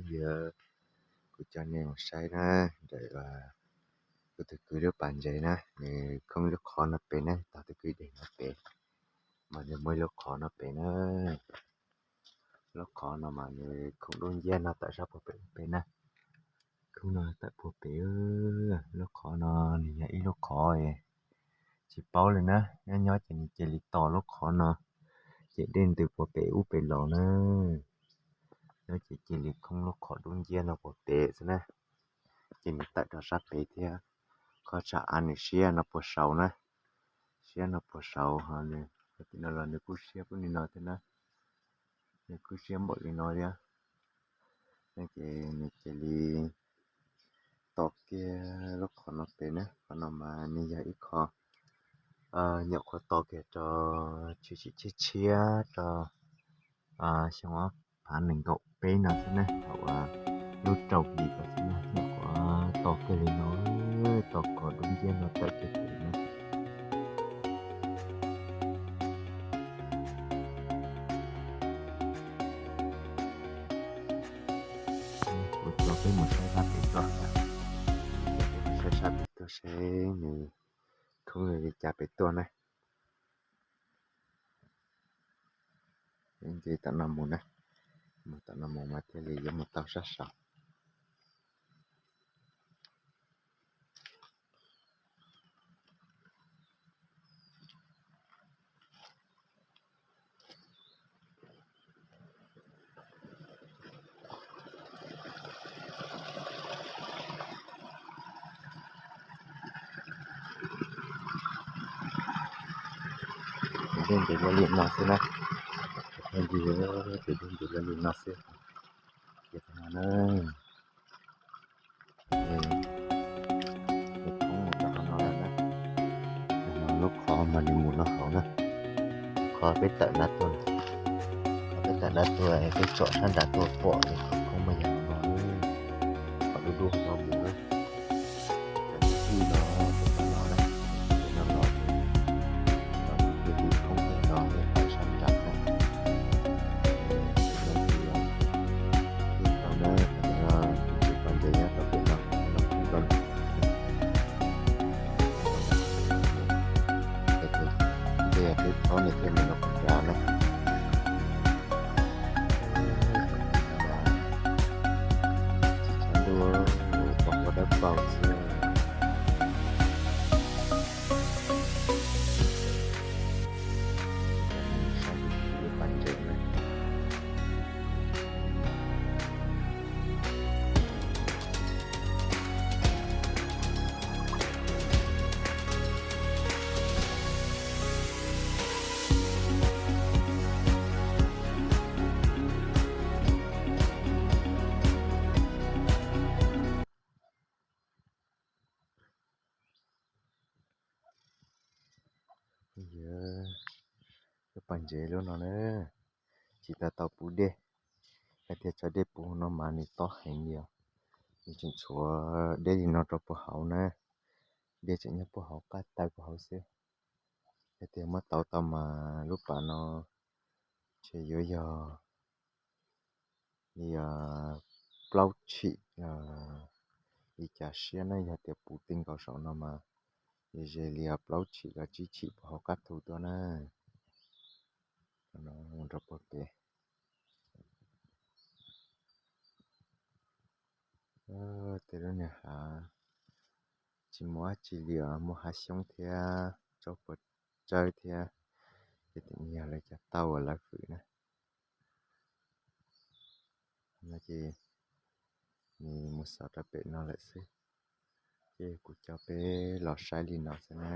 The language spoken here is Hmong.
Yog kuv coj nej mus saib na, ntawm kuv tus kwv lub pas ntses na, nws khoob lub qhov no pem na, tog tus kwv deg no pem, mas nws muaj ib lub qhov no pem na. Lub qhov no mas nws khoob dub nciab no tawm sab puag pem pem na. Khoob no tawm puag pem. Lub qhov no nws yog ib lub qhov tsis paub li na, nyob nyob ces nws cia li tos lub qhov no, ces dej ntws puag pem ub pem los na. Nyob ces cia li khoob lub qhov dub nciab no puag pem xwb na. Ces nws tawm rau sab pem thiab, qhov tsam av nws siab no puag saud na, siab no puag saud ho nws, tim no los nws kuj siab pub li no thiab na, nws kuj siab npaum li no thiab. Ces nws cia li tos kiag lub qhov no pem na, qhov no mas nws yog ib qho nyuam qhuav tos kiag rau tshiab tshiab tshiab rau xyoo ob phav nees nkaum peb no xwb na, thaum lub rau hlis ko xwb na, nyuam qhuav tos kiag li no, tos kom dub nciab no tawm kiag pem na. Kuv coj peb mus saib sab pem tuaj, saib sab pem tuaj seb nws khoob li cas pem tuaj na. Nce tom no mus na, mus tom no mus mas thiaj li yuav mus tau sab saud. Tus dej ntuj loj li no xwb na, tus dej ntuj loj li no xwb. Ces no na, lub qhov mas nws mus no hauv na, qhov peb tawm nrad tuaj, qhov peb tawm nrad tuaj peb tsom sab nrad tuaj pom li qhov khoob mas yog no, qhov dub dub no mus na. Cov tij no, cov no los na, cov no los, los tus tij khoob cov no li hauv sab nrad na. Cov no tus tij khoob na, cov no tus tij khoob ntes nyob rau pem no, cov no khoob rau. Ces tus tij khoob nws thiaj mus nram nrad na. Tsis tshav ntuj, pom kua dawb paug xwb. Saib tus kwv lub pas ntses na. Yog lub pas ntses lub no na, tsis tau tau puv dej, hais tias tso dej puv no mas nws tob heev li os. Nws tseem tshuav dej li no rau puag hauv na, dej tseem nyob puag hauv qab taw puag hauv xwb. Hais tias muab tauv tau mas lub pas no ntshe yuav yog li plaub tshim li cas siab na, yog tias puv ti nkaus saum no mas ze li plaub tshim los tsib tshim puag hauv qab thu tuaj na. Rau puag pem. Tej lub niag hav tsis muaj dab tsi li os, muaj hav xyoob thiab tsob puas tsawb thiab, ces yog lawv cov taub uas lawv hwm na. No ces nws mus xaus rau pem no lawm xwb, ces kuv coj peb los saib li no xwb na.